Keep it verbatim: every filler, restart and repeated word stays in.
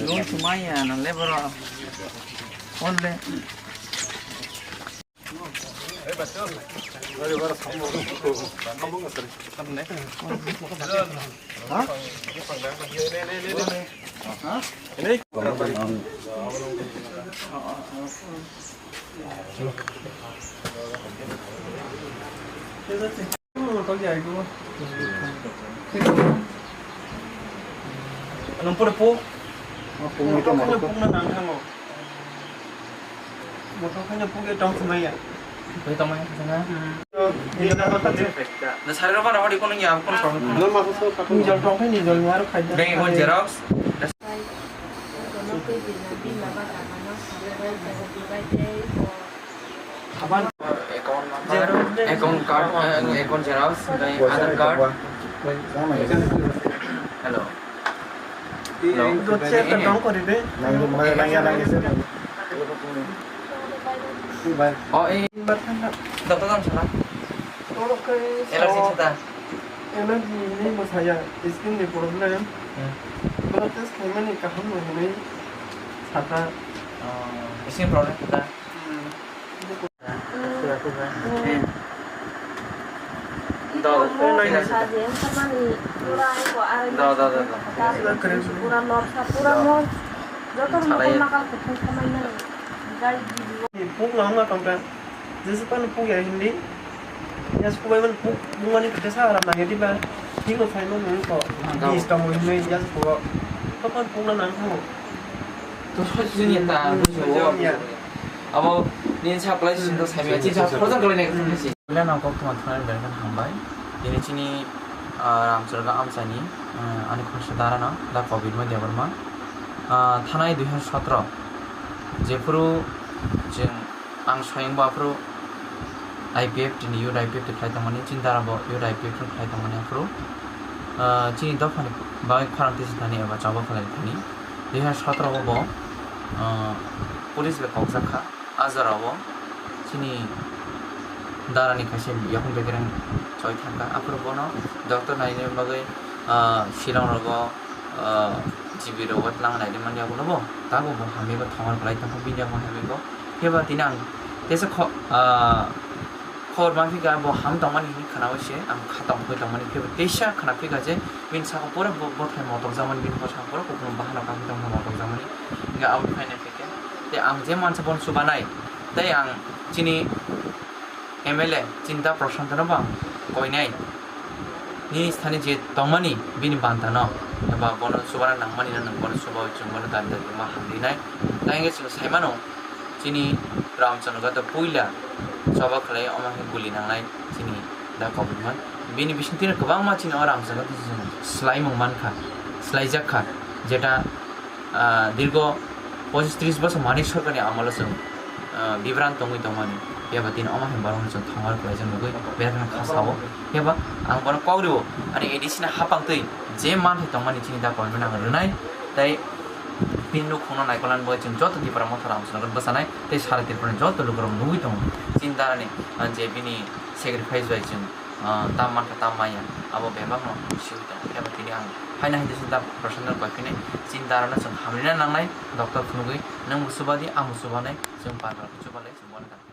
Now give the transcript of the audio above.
Lung sumaya na le boro. Onle. Nang pura po. Pungni to motor khaino pungna nang thango. Motor khaino pungke tong sumaya. Tong sumaya sana. Na sari rok ano hodi kono ya kono problem. Nijol tong khaino nijol ni aro khaida. Bank account xerox. Account number, account card, eh, account xerox, tei Aadhaar card. Hello. Hello. Doctor, eh, eh, eh. Oh, eh. Doctor tong sana. Allergy thata. Allergy hinwi mwsaya, skin ni problem. Hmm. Blood test khaimani kaham no hinwi sakha. Oh, skin problem thata. Hmm. Hmm. Hmm. Da, da, da. Da, da, da, da. Pura norsa, pura mor. Joto salai. Puk no wngma tongkha. Jesu phano puk ya hindi. Yas kubai man puk, puk mani kete sa aram nang ya diba. Hingo phai man nang ko. Nang ko. Bis tong hinwi yas kubo. Topan puk na nang ko. To soi sini ta, hmm, bujo. Soi ya. Abo nin sa apply sini to sai ya. Chin sa project kali nek sini. Wala nang kok tuma thana dan kan hambai. Ini chini, ah, Ramchorga amchani, ah, ani khorsa dara no da Covid ma Debbarma. Ah, thanai dui hazar sotro. Jephuru jeng Ang swayang bo aphuru I P F T ni youth I P F T khlai tongmani, chini dara bo youth I P F T khlai tongmani aphuru, ah, chini dophani bagwi khorang tisithani eba choba khlai thani. Dui hazar sotro o bo, ah, police bai kokjak kha. A jora o chini dara ni kaisa yakung bekereng choi thangkha. Aphuru bono doctor naina bagwi, ah, Shillong rogo, ah, G B rogo tlang naidi manya bono bo, tabuk bo hamya bo thongor kwlai tongkha, bini yakung hamya bo. Phiya ba tini ang teisa kho-, ah, khobor manphi kha bo ham tongmani hinwi khwnaui se ang kha tongphoi tongmani, phiya ba teisa khwnaphikha je bini saka pura bo-, bothai motokjakmani, bini bwskango pura kupulung bahan rok kakhe tongkha motokjakmani. Hinkhe aboni phaina khe khe tei ang je mansa bono chubanai, tei ang chini M L A Chinta Prashanto no bo ang koinai. Nini sani je tongmani bini banta no, eba bono chubana nangmani no nwng bono chubaui chwng bono dal dal ma hamrinai. Tai hwnkhe chwng sai mano, chini Ramchandra Gata puila choba khlai omo khe guli nangnai chini da Covid man. Bini bisingtwi no kwbangma chini o Ramchandra Gata swlaimung mankha, swlaijak kha, jeta ah, dirgo pochis tris bosor Manik Sarkarni amolo chwng, ah, bibran tongwi tongmani. Phiya ba tini omo hai borokno chwng thongor khlaijak nugwi berakheno kha sao. Phiya ba ang bono kok rio, ani A D C ni haphang twi je manthai tongmani chini da Covid no ang rwnai, tei bini nukhungno naikolna bagwi chwng joto Tipra Motha Ramchandra bwchanai tei sara Tripura ni joto lukurok nugwi tongo. Chini darani, ah, je bini sacrifice bai chwng ah, tam mankha, tam maya, abo bebakno swi tong. Phiya ba tini ang haino hai jesa da Prashanto bai phini chini darano chwng hamrina nangnai, doctor phunugwi nwng bo chubadi, ang bo chubanai, chwng pal pal khe chubalai, chwng bono da.